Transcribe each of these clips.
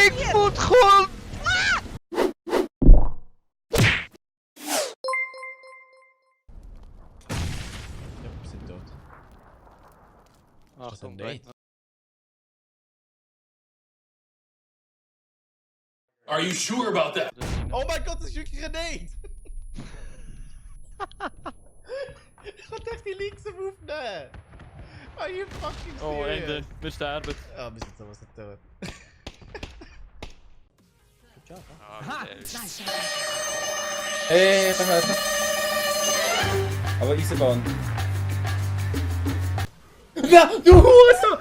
Bigfoot kommt! Ja, wir sind tot. Ach, das nicht? Are you sure about that? Oh mein Gott, das ist wirklich ein Nade! Ich kann echt die Links aufnehmen! Are you fucking serious? Oh, Ende. Wir sterben. Ja, wir sind sowas nicht tot. Good job, Aha! Verhalten. Aber Eisenbahn. Ja, du Hurensohn!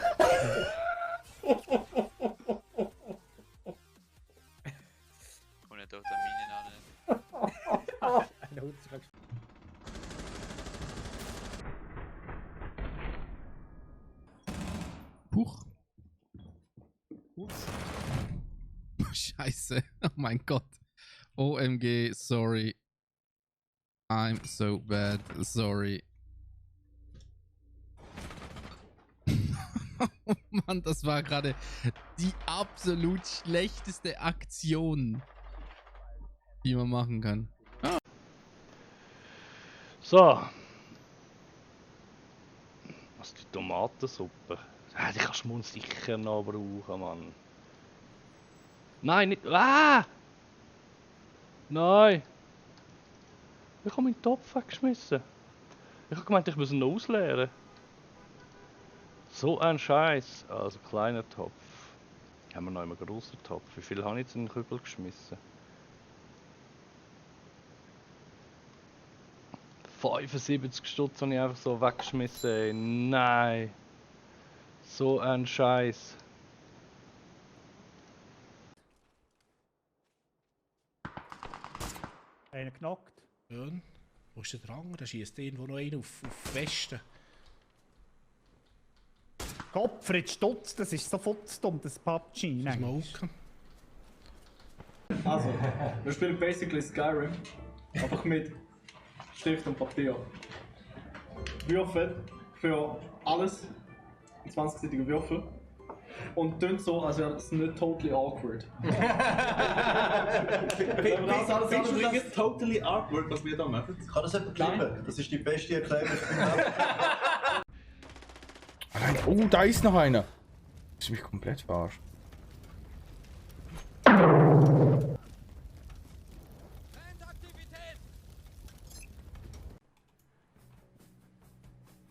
Komm nicht auf den Minen an. Huch. Ups. Scheiße. Oh mein Gott. OMG, sorry. I'm so bad. Sorry. Oh Mann, das war gerade die absolut schlechteste Aktion, die man machen kann. So. Was die Tomatensuppe? Die kannst du sicher noch brauchen, Mann. Nein, nicht. Ah! Nein! Ich habe meinen Topf weggeschmissen. Ich habe gemeint, ich muss ihn noch ausleeren. So ein Scheiß. Also kleiner Topf. Haben wir noch einen grossen Topf? Wie viel habe ich jetzt in den Kübel geschmissen? 75 Stutz habe ich einfach so weggeschmissen. Ey. Nein. So ein Scheiß. Einer knockt. Schön. Wo ist der Drang? Da schießt irgendwo noch einen auf Westen. Gottfried Stutz, das ist sofort dumm, das PUBG. Smoken. Also, wir spielen basically Skyrim, einfach mit Stift und Papier. Würfel für alles, 20-seitige Würfel. Und tun so, als wäre es nicht totally awkward. Findest du das totally awkward, was wir da machen? Kann das jemand klippen? Das ist die beste Erklärung für mich. Nein, oh, da ist noch einer. Das ist mich komplett verarscht.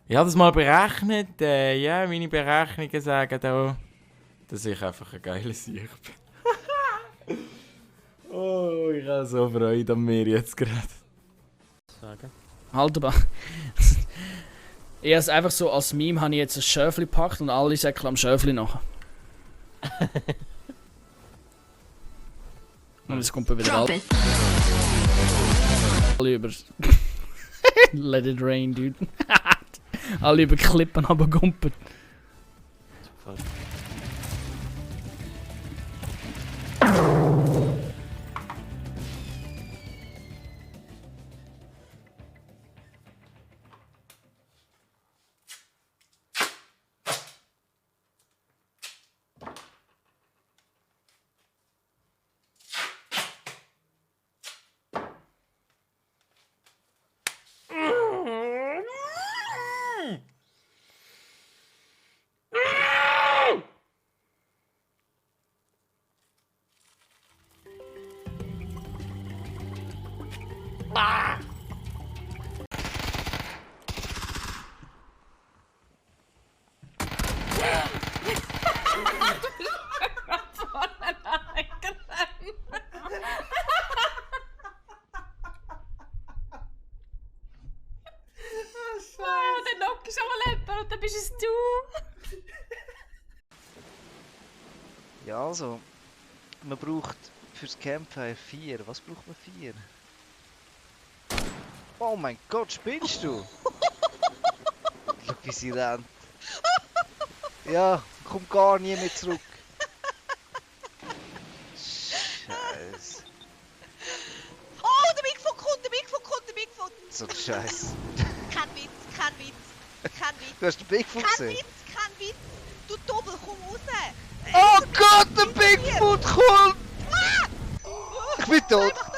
Ich habe das mal berechnet. Ja, meine Berechnungen sagen da, dass ich einfach ein geiler Sieg bin. Oh, ich habe so Freude an mir jetzt gerade. Haltebar. Ich habe einfach so als Meme habe ich jetzt ein Schöfli gepackt und alle säckeln am Schöfli nach. Und es kommt wieder alle über. Let it rain, dude. Alle über Klippen runtergekumpelt. Dann lockst du mal jemanden und dann bist es du. Ja, also, man braucht fürs Campfire 4. Was braucht man 4? Oh mein Gott, spinnst du? Schau, wie sie rennt. Ja, komm gar nie mehr zurück. Scheiße. Oh, der Bigfoot kommt, der Bigfoot kommt, der Bigfoot. So ein Scheiß. Kein Witz, kein Witz, kein Witz. Du hast den Bigfoot Kein gesehen? Witz, kein Witz. Du Doppel, komm raus. Oh Gott, der Bigfoot kommt! bin tot!